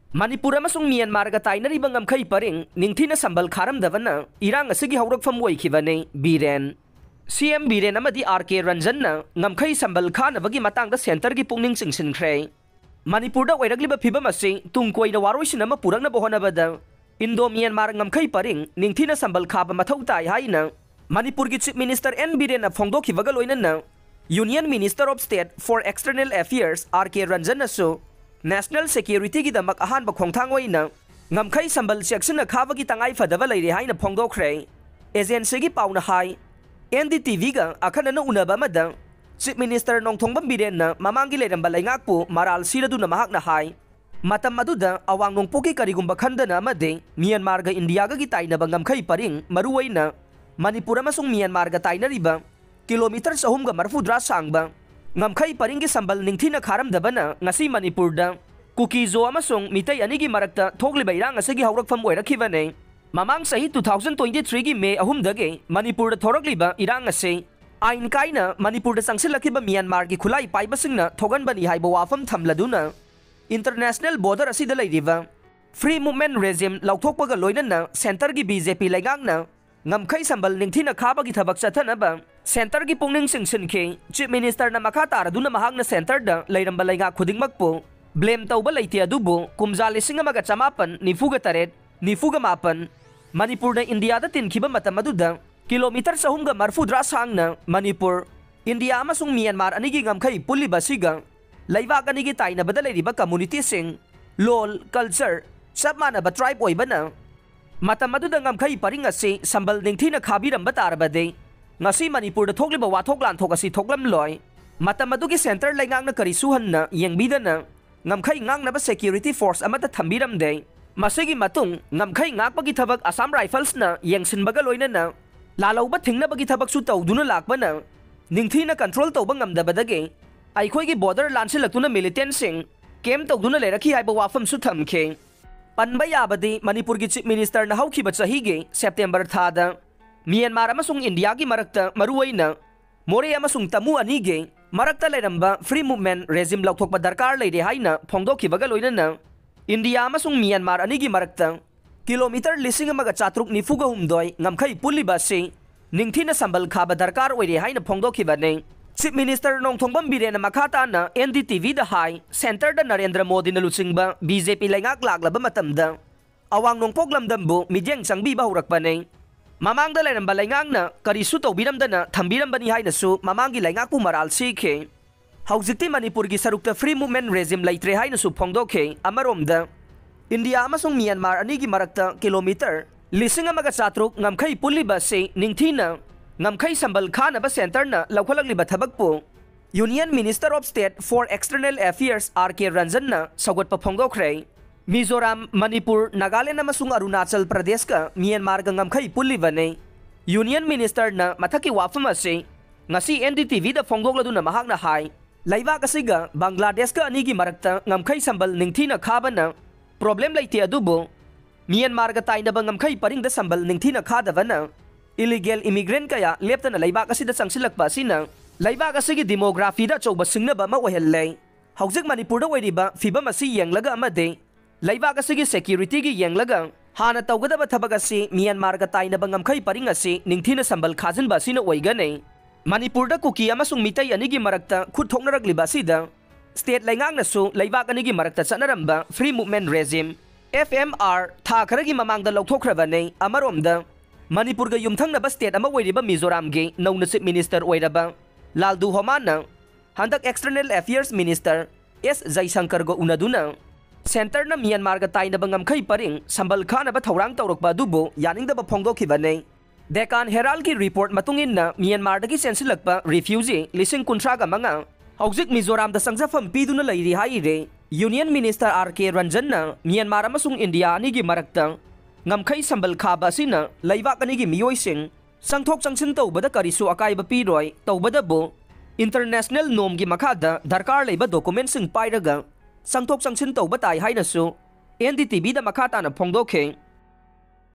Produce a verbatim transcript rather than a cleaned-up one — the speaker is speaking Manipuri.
ꯃꯅꯤꯄꯨꯔ ꯑꯃꯁꯨꯡ ꯃ꯭ꯌꯥꯟꯃꯥꯔꯒ ꯇꯥꯏꯅꯔꯤꯕ ꯉꯝꯈꯩ ꯄꯔꯤꯡ ꯅꯤꯡꯊꯤꯅ ꯁꯝꯕꯜ ꯈꯥꯔꯝꯗꯕꯅ ꯏꯔꯥꯡ ꯑꯁꯤꯒꯤ ꯍꯧꯔꯛꯐꯝ ꯑꯣꯏꯈꯤꯕꯅꯤ꯫ ꯕꯤꯔꯦꯟ, ꯁꯤ ꯑꯦꯝ ꯕꯤꯔꯦꯟ ꯑꯃꯗꯤ ꯑꯥꯔ ꯀꯦ ꯔꯟꯖꯟꯅ ꯉꯝꯈꯩ ꯁꯝꯕꯜ ꯈꯥꯅꯕꯒꯤ ꯃꯇꯥꯡꯗ ꯁꯦꯟꯇꯔꯒꯤ ꯄꯨꯛꯅꯤꯡ ꯆꯤꯡꯁꯤꯟꯈ꯭ꯔꯦ꯫ ꯃꯅꯤꯄꯨꯔꯗ ꯑꯣꯏꯔꯛꯂꯤꯕ ꯐꯤꯕꯝ ꯑꯁꯤ ꯇꯨꯡ ꯀꯣꯏꯅ ꯋꯥꯔꯣꯏꯁꯤꯟ ꯑꯃ ꯄꯨꯔꯛꯅꯕ ꯍꯣꯠꯅꯕꯗ ꯏꯟꯗꯣ ꯃ꯭ꯌꯥꯟꯃꯥꯔ ꯉꯝꯈꯩ ꯄꯔꯤꯡ ꯅꯤꯡꯊꯤꯅ ꯁꯝꯕꯜ ꯈꯥꯕ ꯃꯊꯧ ꯇꯥꯏ ꯍꯥꯏꯅ ꯃꯅꯤꯄꯨꯔꯒꯤ ꯆꯤꯐ ꯃꯤꯅꯤꯁꯇꯔ ꯑꯦꯟ ꯕꯤꯔꯦꯟꯅ ꯐꯣꯡꯗꯣꯛꯈꯤꯕꯒ ꯂꯣꯏꯅꯅ Union Minister of State for External Affairs R K ꯔꯟꯖꯟꯅꯁꯨ ꯅꯦꯁꯅꯦꯜ ꯁꯦꯀ꯭ꯌꯨꯔꯤꯇꯤꯒꯤꯗꯃꯛ ꯑꯍꯥꯟꯕ ꯈꯣꯡꯊꯥꯡ ꯑꯣꯏꯅ ꯉꯝꯈꯩ ꯁꯝꯕꯜ ꯆꯦꯛꯁꯤꯟꯅ ꯈꯥꯕꯒꯤ ꯇꯉꯥꯏ ꯐꯗꯕ ꯂꯩꯔꯦ ꯍꯥꯏꯅ ꯐꯣꯡꯗꯣꯛꯈ꯭ꯔꯦ꯫ ꯑꯦꯖꯦꯟꯁꯤꯒꯤ ꯄꯥꯎꯅ ꯍꯥꯏ, ꯑꯦꯟ ꯗꯤ ꯇꯤ ꯚꯤꯒ ꯑꯈꯟꯅꯅ ꯎꯅꯕ ꯑꯃꯗ ꯆꯤꯐ ꯃꯤꯅꯤꯁꯇꯔ ꯅꯣꯡꯊꯣꯝꯕꯝ ꯕꯤꯔꯦꯟꯅ ꯃꯃꯥꯡꯒꯤ ꯂꯩꯔꯝꯕ ꯂꯩꯉꯥꯛꯄꯨ ꯃꯔꯥꯜ ꯁꯤꯔꯗꯨꯅ ꯃꯍꯥꯛꯅ ꯍꯥꯏ, ꯃꯇꯝ ꯑꯗꯨꯗ ꯑꯋꯥꯡ ꯅꯣꯡꯄꯣꯛꯀꯤ ꯀꯔꯤꯒꯨꯝꯕ ꯈꯟꯗꯅ ꯑꯃꯗꯤ ꯃ꯭ꯌꯥꯟꯃꯥꯔꯒ ꯏꯟꯗꯤꯌꯥꯒꯒꯤ ꯇꯥꯏꯅꯕ ꯉꯝꯈꯩ ꯄꯔꯤꯡ, ꯃꯔꯨꯑꯣꯏꯅ ꯃꯅꯤꯄꯨꯔ ꯑꯃꯁꯨꯡ ꯃ꯭ꯌꯥꯟꯃꯥꯔꯒ ꯇꯥꯏꯅꯔꯤꯕ ꯀꯤꯂꯣꯃꯤꯇꯔ ꯆꯍꯨꯝꯒ ꯃꯔꯐꯨꯇꯔꯥ ꯁꯥꯡꯕ ꯉꯝꯈꯩ ꯄꯔꯤꯡꯒꯤ ꯁꯝꯕꯜ ꯅꯤꯡꯊꯤꯅ ꯈꯥꯔꯝꯗꯕꯅ ꯉꯁꯤ ꯃꯅꯤꯄꯨꯔꯗ ꯀꯨꯀꯤꯖꯣ ꯑꯃꯁꯨꯡ ꯃꯤꯇꯩ ꯑꯅꯤꯒꯤ ꯃꯔꯛꯇ ꯊꯣꯛꯂꯤꯕ ꯏꯔꯥꯡ ꯑꯁꯤꯒꯤ ꯍꯧꯔꯛꯐꯝ ꯑꯣꯏꯔꯛꯈꯤꯕꯅꯤ꯫ ꯃꯃꯥꯡ ꯆꯍꯤ two thousand twenty threeꯒꯤ ꯃꯦ ꯑꯍꯨꯝꯗꯒꯤ ꯃꯅꯤꯄꯨꯔꯗ ꯊꯣꯔꯛꯂꯤꯕ ꯏꯔꯥꯡ ꯑꯁꯤ ꯑꯥꯏꯟ ꯀꯥꯏꯅ ꯃꯅꯤꯄꯨꯔꯗ ꯆꯪꯁꯤꯜꯂꯛꯈꯤꯕ ꯃ꯭ꯌꯥꯟꯃꯥꯔꯒꯤ ꯈꯨꯠꯂꯥꯏ ꯄꯥꯏꯕꯁꯤꯡꯅ ꯊꯣꯛꯍꯟꯕꯅꯤ ꯍꯥꯏꯕ ꯋꯥꯐꯝ ꯊꯝꯂꯗꯨꯅ, ꯏꯟꯇꯔꯅꯦꯁꯅꯦꯜ ꯕꯣꯔꯗꯔ ꯑꯁꯤꯗ ꯂꯩꯔꯤꯕ ꯐ꯭ꯔꯤ ꯃꯨꯚꯃꯦꯟꯠ ꯔꯦꯖꯤꯝ ꯂꯧꯊꯣꯛꯄꯒ ꯂꯣꯏꯅꯅ ꯁꯦꯟꯇꯔꯒꯤ ꯕꯤ ꯖꯦ ꯄꯤ ꯂꯩꯉꯥꯛꯅ ꯉꯝꯈꯩ ꯁꯝꯕꯜ ꯅꯤꯡꯊꯤꯅ ꯈꯥꯕꯒꯤ ꯊꯕꯛ ꯆꯠꯊꯅꯕ ꯁꯦꯟꯇꯔꯒꯤ ꯄꯨꯛꯅꯤꯡ ꯆꯤꯡꯁꯤꯟꯈꯤ꯫ ꯆꯤꯐ ꯃꯤꯅꯤꯁꯇꯔꯅ ꯃꯈꯥ ꯇꯥꯔꯗꯨꯅ ꯃꯍꯥꯛꯅ ꯁꯦꯟꯇꯔꯗ ꯂꯩꯔꯝꯕ ꯂꯩꯉꯥꯛ ꯈꯨꯗꯤꯡꯃꯛꯄꯨ ꯕ꯭ꯂꯦꯝ ꯇꯧꯕ ꯂꯩꯇꯦ, ꯑꯗꯨꯕꯨ ꯀꯨꯝꯖꯥ ꯂꯤꯁꯤꯡ ꯑꯃꯒ ꯆꯃꯥꯄꯟ ꯅꯤꯐꯨꯒ ꯇꯔꯦꯠ, ꯅꯤꯐꯨꯒ ꯃꯥꯄꯟ ꯃꯅꯤꯄꯨꯔꯅ ꯏꯟꯗꯤꯌꯥꯗ ꯇꯤꯟꯈꯤꯕ ꯃꯇꯝ ꯑꯗꯨꯗ ꯀꯤꯂꯣꯃꯤꯇꯔ ꯆꯍꯨꯝꯒ ꯃꯔꯐꯨꯇꯔꯥ ꯁꯥꯡꯅ ꯃꯅꯤꯄꯨꯔ, ꯏꯟꯗꯤꯌꯥ ꯑꯃꯁꯨꯡ ꯃ꯭ꯌꯥꯟꯃꯥꯔ ꯑꯅꯤꯒꯤ ꯉꯝꯈꯩ ꯄꯨꯜꯂꯤꯕ ꯑꯁꯤꯒ ꯂꯩꯕꯥꯛ ꯑꯅꯤꯒꯤ ꯇꯥꯏꯅꯕꯗ ꯂꯩꯔꯤꯕ ꯀꯝꯃꯨꯅꯤꯇꯤꯁꯤꯡ, ꯂꯣꯜ, ꯀꯜꯆꯔ ꯆꯞ ꯃꯥꯟꯅꯕ ꯇ꯭ꯔꯥꯏꯕ ꯑꯣꯏꯕꯅ ꯃꯇꯝ ꯑꯗꯨꯗ ꯉꯝꯈꯩ ꯄꯔꯤꯡ ꯑꯁꯤ ꯁꯝꯕꯜ ꯅꯤꯡꯊꯤꯅ ꯈꯥꯕꯤꯔꯝꯕ ꯇꯥꯔꯕꯗꯤ ꯉꯁꯤ ꯃꯅꯤꯄꯨꯔꯗ ꯊꯣꯛꯂꯤꯕ ꯋꯥꯊꯣꯛ ꯂꯥꯟꯊꯣꯛ ꯑꯁꯤ ꯊꯣꯛꯂꯝꯂꯣꯏ꯫ ꯃꯇꯝ ꯑꯗꯨꯒꯤ ꯁꯦꯟꯇꯔ ꯂꯩꯉꯥꯛꯅ ꯀꯔꯤꯁꯨ ꯍꯟꯅ ꯌꯦꯡꯕꯤꯗꯅ ꯉꯝꯈꯩ ꯉꯥꯛꯅꯕ ꯁꯦꯀ꯭ꯌꯨꯔꯤꯇꯤ ꯐꯣꯔꯁ ꯑꯃꯠꯇ ꯊꯝꯕꯤꯔꯝꯗꯦ꯫ ꯃꯁꯤꯒꯤ ꯃꯇꯨꯡ ꯉꯝꯈꯩ ꯉꯥꯛꯄꯒꯤ ꯊꯕꯛ ꯑꯁꯥꯝ ꯔꯥꯏꯐꯜꯁꯅ ꯌꯦꯡꯁꯤꯟꯕꯒ ꯂꯣꯏꯅꯅ ꯂꯥꯜꯍꯧꯕ ꯊꯤꯡꯅꯕꯒꯤ ꯊꯕꯛꯁꯨ ꯇꯧꯗꯨꯅ ꯂꯥꯛꯄꯅ ꯅꯤꯡꯊꯤꯅ ꯀꯟꯇ꯭ꯔꯣꯜ ꯇꯧꯕ ꯉꯝꯗꯕꯗꯒꯤ ꯑꯩꯈꯣꯏꯒꯤ ꯕꯣꯔꯗꯔ ꯂꯥꯟꯁꯤꯜꯂꯛꯇꯨꯅ ꯃꯤꯂꯤꯇꯦꯟꯁꯤꯡ ꯀꯦꯝ ꯇꯧꯗꯨꯅ ꯂꯩꯔꯛꯈꯤ ꯍꯥꯏꯕ ꯋꯥꯐꯝꯁꯨ ꯊꯝꯈꯤ꯫ ꯄꯟꯕ ꯌꯥꯕꯗꯤ ꯃꯅꯤꯄꯨꯔꯒꯤ ꯆꯤꯐ ꯃꯤꯅꯤꯁꯇꯔꯅ ꯍꯧꯈꯤꯕ ꯆꯍꯤꯒꯤ ꯁꯦꯞꯇꯦꯝꯕꯔ ꯊꯥꯗ ꯃ꯭ꯌꯥꯟꯃꯥꯔ ꯑꯃꯁꯨꯡ ꯏꯟꯗꯤꯌꯥꯒꯤ ꯃꯔꯛꯇ ꯃꯔꯨꯑꯣꯏꯅ ꯃꯣꯔꯦ ꯑꯃꯁꯨꯡ ꯇꯃꯨ ꯑꯅꯤꯒꯤ ꯃꯔꯛꯇ ꯂꯩꯔꯝꯕ ꯐ꯭ꯔꯤ ꯃꯨꯚꯃꯦꯟꯠ ꯔꯦꯖꯤꯝ ꯂꯧꯊꯣꯛꯄ ꯗꯔꯀꯥꯔ ꯂꯩꯔꯦ ꯍꯥꯏꯅ ꯐꯣꯡꯗꯣꯛꯈꯤꯕꯒ ꯂꯣꯏꯅꯅ ꯏꯟꯗꯤꯌꯥ ꯑꯃꯁꯨꯡ ꯃ꯭ꯌꯥꯟꯃꯥꯔ ꯑꯅꯤꯒꯤ ꯃꯔꯛꯇ ꯀꯤꯂꯣꯃꯤꯇꯔ ꯂꯤꯁꯤꯡ ꯑꯃꯒ ꯆꯥꯇ꯭ꯔꯨꯛ ꯅꯤꯐꯨꯒ ꯍꯨꯝꯗꯣꯏ ꯉꯝꯈꯩ ꯄꯨꯜꯂꯤꯕ ꯑꯁꯤ ꯅꯤꯡꯊꯤꯅ ꯁꯝꯕꯜ ꯈꯥꯕ ꯗꯔꯀꯥꯔ ꯑꯣꯏꯔꯦ ꯍꯥꯏꯅ ꯐꯣꯡꯗꯣꯛꯈꯤꯕꯅꯤ꯫ ꯆꯤꯐ ꯃꯤꯅꯤꯁꯇꯔ ꯅꯣꯡꯊꯣꯝꯕꯝ ꯕꯤꯔꯦꯟꯅ ꯃꯈꯥ ꯇꯥꯅ ꯑꯦꯟ ꯗꯤ ꯇꯤ ꯚꯤꯗ ꯍꯥꯏ, ꯁꯦꯟꯇꯔꯗ ꯅꯔꯦꯟꯗ꯭ꯔ ꯃꯣꯗꯤꯅ ꯂꯨꯆꯤꯡꯕ ꯕꯤ ꯖꯦ ꯄꯤ ꯂꯩꯉꯥꯛ ꯂꯥꯛꯂꯕ ꯃꯇꯝꯗ ꯑꯋꯥꯡ ꯅꯣꯡꯄꯣꯛ ꯂꯝꯗꯝꯕꯨ ꯃꯤꯠꯌꯦꯡ ꯆꯪꯕꯤꯕ ꯍꯧꯔꯛꯄꯅꯤ꯫ ꯃꯃꯥꯡꯗ ꯂꯩꯔꯝꯕ ꯂꯩꯉꯥꯛꯅ ꯀꯔꯤꯁꯨ ꯇꯧꯕꯤꯔꯝꯗꯅ ꯊꯝꯕꯤꯔꯝꯕꯅꯤ ꯍꯥꯏꯅꯁꯨ ꯃꯃꯥꯡꯒꯤ ꯂꯩꯉꯥꯛꯄꯨ ꯃꯔꯥꯜ ꯁꯤꯈꯤ꯫ ꯍꯧꯖꯤꯛꯇꯤ ꯃꯅꯤꯄꯨꯔꯒꯤ ꯁꯔꯨꯛꯇ free movement regime ꯂꯩꯇ꯭ꯔꯦ ꯍꯥꯏꯅꯁꯨ ꯐꯣꯡꯗꯣꯛꯈꯤ꯫ ꯑꯃꯔꯣꯝꯗ, ꯏꯟꯗꯤꯌꯥ ꯑꯃꯁꯨꯡ ꯃ꯭ꯌꯥꯟꯃꯥꯔ ꯑꯅꯤꯒꯤ ꯃꯔꯛꯇ ꯀꯤꯂꯣꯃꯤꯇꯔ ꯂꯤꯁꯤꯡ ꯑꯃꯒ ꯆꯥꯇ꯭ꯔꯨꯛ ꯉꯝꯈꯩ ꯄꯨꯜꯂꯤꯕ ꯑꯁꯤ ꯅꯤꯡꯊꯤꯅ ꯉꯝꯈꯩ ꯁꯝꯕꯜ ꯈꯥꯅꯕ ꯁꯦꯟꯇꯔꯅ ꯂꯧꯈꯠꯂꯛꯂꯤꯕ ꯊꯕꯛꯄꯨ Union Minister of State for External Affairs R K ꯔꯟꯖꯟꯅ ꯁꯧꯒꯠꯄ ꯐꯣꯡꯗꯣꯛꯈ꯭ꯔꯦ꯫ Mizoram, Manipur, Nagaland ꯑꯃꯁꯨꯡ ꯑꯔꯨꯅꯥꯆꯜ ꯄ꯭ꯔꯗꯦꯁꯀ ꯃ꯭ꯌꯥꯟꯃꯥꯔꯒ ꯉꯝꯈꯩ ꯄꯨꯜꯂꯤꯕꯅꯤ꯫ ꯌꯨꯅꯤꯌꯟ ꯃꯤꯅꯤꯁꯇꯔꯅ ꯃꯊꯛꯀꯤ ꯋꯥꯐꯝ ꯑꯁꯤ ꯉꯁꯤ ꯑꯦꯟ ꯗꯤ ꯇꯤ ꯚꯤꯗ ꯐꯣꯡꯗꯣꯛꯂꯗꯨꯅ ꯃꯍꯥꯛꯅ ꯍꯥꯏ, ꯂꯩꯕꯥꯛ ꯑꯁꯤꯒ ꯕꯪꯒ꯭ꯂꯥꯗꯦꯁꯀ ꯑꯅꯤꯒꯤ ꯃꯔꯛꯇ ꯉꯝꯈꯩ ꯁꯝꯕꯜ ꯅꯤꯡꯊꯤꯅ ꯈꯥꯕꯅ problem ꯂꯩꯇꯦ, ꯑꯗꯨꯕꯨ ꯃ꯭ꯌꯥꯟꯃꯥꯔꯒ ꯇꯥꯏꯅꯕ ꯉꯝꯈꯩ ꯄꯔꯤꯡꯗ ꯁꯝꯕꯜ ꯅꯤꯡꯊꯤꯅ ꯈꯥꯗꯕꯅ illegal immigrant ꯀꯌꯥ ꯂꯦꯞꯇꯅ ꯂꯩꯕꯥꯛ ꯑꯁꯤꯗ ꯆꯪꯁꯤꯜꯂꯛꯄ ꯑꯁꯤꯅ ꯂꯩꯕꯥꯛ ꯑꯁꯤꯒꯤ demographyꯗ ꯑꯆꯧꯕ ꯁꯤꯡꯅꯕ ꯑꯃ ꯑꯣꯏꯍꯜꯂꯦ꯫ ꯍꯧꯖꯤꯛ ꯃꯅꯤꯄꯨꯔꯗ ꯑꯣꯏꯔꯤꯕ ꯐꯤꯕꯝ ꯑꯁꯤ ꯌꯦꯡꯂꯒ ꯑꯃꯗꯤ ꯂꯩꯕꯥꯛ ꯑꯁꯤꯒꯤ securityꯒꯤ ꯌꯦꯡꯂꯒ ꯍꯥꯟꯅ ꯇꯧꯒꯗꯕ ꯊꯕꯛ ꯑꯁꯤ ꯃ꯭ꯌꯥꯟꯃꯥꯔꯒ ꯇꯥꯏꯅꯕ ꯉꯝꯈꯩ ꯄꯔꯤꯡ ꯑꯁꯤ ꯅꯤꯡꯊꯤꯅ ꯁꯝꯕꯜ ꯈꯥꯖꯤꯟꯕ ꯑꯁꯤꯅ ꯑꯣꯏꯒꯅꯤ꯫ ꯃꯅꯤꯄꯨꯔꯗ ꯀꯨꯀꯤ ꯑꯃꯁꯨꯡ ꯃꯤꯇꯩ ꯑꯅꯤꯒꯤ ꯃꯔꯛꯇ ꯈꯨꯠ ꯊꯣꯛꯅꯔꯛꯂꯤꯕ ꯑꯁꯤꯗ state ꯂꯩꯉꯥꯛꯅꯁꯨ ꯂꯩꯕꯥꯛ ꯑꯅꯤꯒꯤ ꯃꯔꯛꯇ ꯆꯠꯅꯔꯝꯕ free movement regime, F M R, ꯊꯥ ꯈꯔꯒꯤ ꯃꯃꯥꯡꯗ ꯂꯧꯊꯣꯛꯈ꯭ꯔꯕꯅꯤ꯫ ꯑꯃꯔꯣꯝꯗ, ꯃꯅꯤꯄꯨꯔꯒ ꯌꯨꯝꯊꯪꯅꯕ state ꯑꯃ ꯑꯣꯏꯔꯤꯕ ꯃꯤꯖꯣꯔꯥꯝꯒꯤ ꯅꯧꯅ chief minister ꯑꯣꯏꯔꯕ ꯂꯥꯜꯗꯨ ꯍꯣꯃꯥꯅ ꯍꯟꯗꯛ External Affairs Minister S ꯖꯩꯁꯪꯀꯔꯒ ꯎꯅꯗꯨꯅ centreꯅ ꯃ꯭ꯌꯥꯟꯃꯥꯔꯒ ꯇꯥꯏꯅꯕ ꯉꯝꯈꯩ ꯄꯔꯤꯡ ꯁꯝꯕꯜ ꯈꯥꯅꯕ ꯊꯧꯔꯥꯡ ꯇꯧꯔꯛꯄ ꯑꯗꯨꯕꯨ ꯌꯥꯅꯤꯡꯗꯕ ꯐꯣꯡꯗꯣꯛꯈꯤꯕꯅꯤ꯫ Deccan Heraldꯀꯤ report ꯃꯇꯨꯡ ꯏꯟꯅ ꯃ꯭ꯌꯥꯟꯃꯥꯔꯗꯒꯤ ꯆꯦꯟꯁꯤꯜꯂꯛꯄ refugee ꯂꯤꯁꯤꯡ ꯀꯨꯟꯊ꯭ꯔꯥꯒ ꯃꯉꯥ ꯍꯧꯖꯤꯛ ꯃꯤꯖꯣꯔꯥꯝꯗ ꯆꯪꯖꯐꯝ ꯄꯤꯗꯨꯅ ꯂꯩꯔꯤ ꯍꯥꯏꯔꯤ꯫ Union Minister R K ꯔꯟꯖꯟꯅ ꯃ꯭ꯌꯥꯟꯃꯥꯔ ꯑꯃꯁꯨꯡ ꯏꯟꯗꯤꯌꯥ ꯑꯅꯤꯒꯤ ꯃꯔꯛꯇ ꯉꯝꯈꯩ ꯁꯝꯕꯜ ꯈꯥꯕ ꯑꯁꯤꯅ ꯂꯩꯕꯥꯛ ꯑꯅꯤꯒꯤ ꯃꯤꯑꯣꯏꯁꯤꯡ ꯆꯪꯊꯣꯛ ꯆꯪꯁꯤꯟ ꯇꯧꯕꯗ ꯀꯔꯤꯁꯨ ꯑꯀꯥꯏꯕ ꯄꯤꯔꯣꯏ, ꯇꯧꯕꯇꯕꯨ international normꯒꯤ ꯃꯈꯥꯗ ꯗꯔꯀꯥꯔ ꯂꯩꯕ documentꯁꯤꯡ ꯄꯥꯏꯔꯒ ꯆꯪꯊꯣꯛ ꯆꯪꯁꯤꯟ ꯇꯧꯕ ꯇꯥꯏ ꯍꯥꯏꯅꯁꯨ N D T Vꯗ ꯃꯈꯥ ꯇꯥꯅ ꯐꯣꯡꯗꯣꯛꯈꯤ꯫